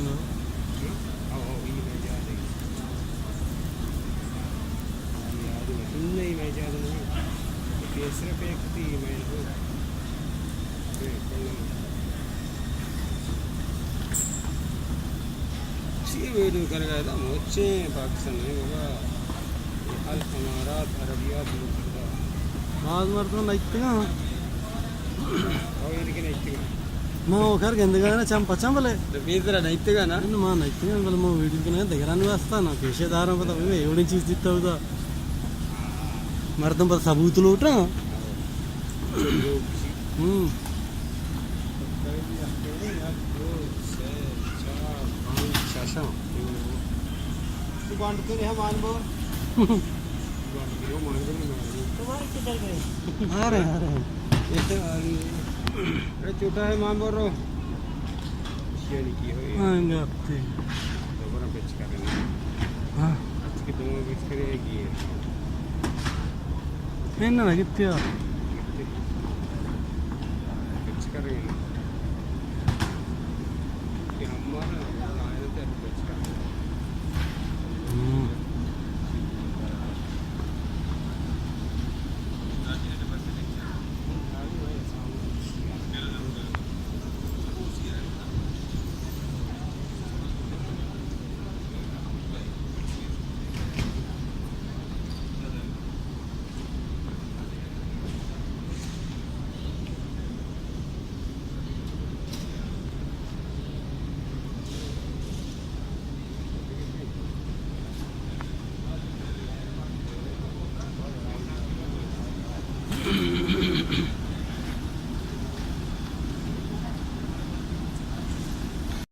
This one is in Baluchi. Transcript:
ہاں، ہاں، یہ میں یاد ہے۔ یہ یاد ہے، نہیں، میں یاد نہیں۔ یہ صرف ایک تھی، میں ہو۔ چی ویڈیو کنگا ادا؟ مچیں پاکستان ءَ بابا۔ الامارات عربیہ متحدہ۔ باز مردم نئیتگاں۔ او یعنی کہ نئیتگاں۔ ما او کر گندگا نا چم پچاں بلے۔ تو بیزرا نئیتگا نا؟ نہ، ما نئیتگاں بلے ما ویڈیو کنگا دگرانی واسطہ نا پیشے داراں پتہ بھئی ایوڑیں چیز دیتا ہوتا۔ مردم پر ثبوت لوٹاں۔ ہوں۔ شاشاں۔ تو بانڈ تو نہیں مان بور۔ بانڈ تو مان بور۔ تمہارے کدھر گئے؟ آ رہے ہیں، آ رہے ہیں۔ یہ تو آ رہی ہے۔ ارے چھوٹا ہے مان بور رو۔ شیئر کی ہوئی ہے۔ ہاں، گپتے۔ دوبارہ پچ کر رہے ہیں۔ ہاں۔ اچ کے دوبارہ پچ کرے گی ہے۔ پین نہ لگتے ہو۔ پچ کر رہے ہیں۔ کہ ہمارا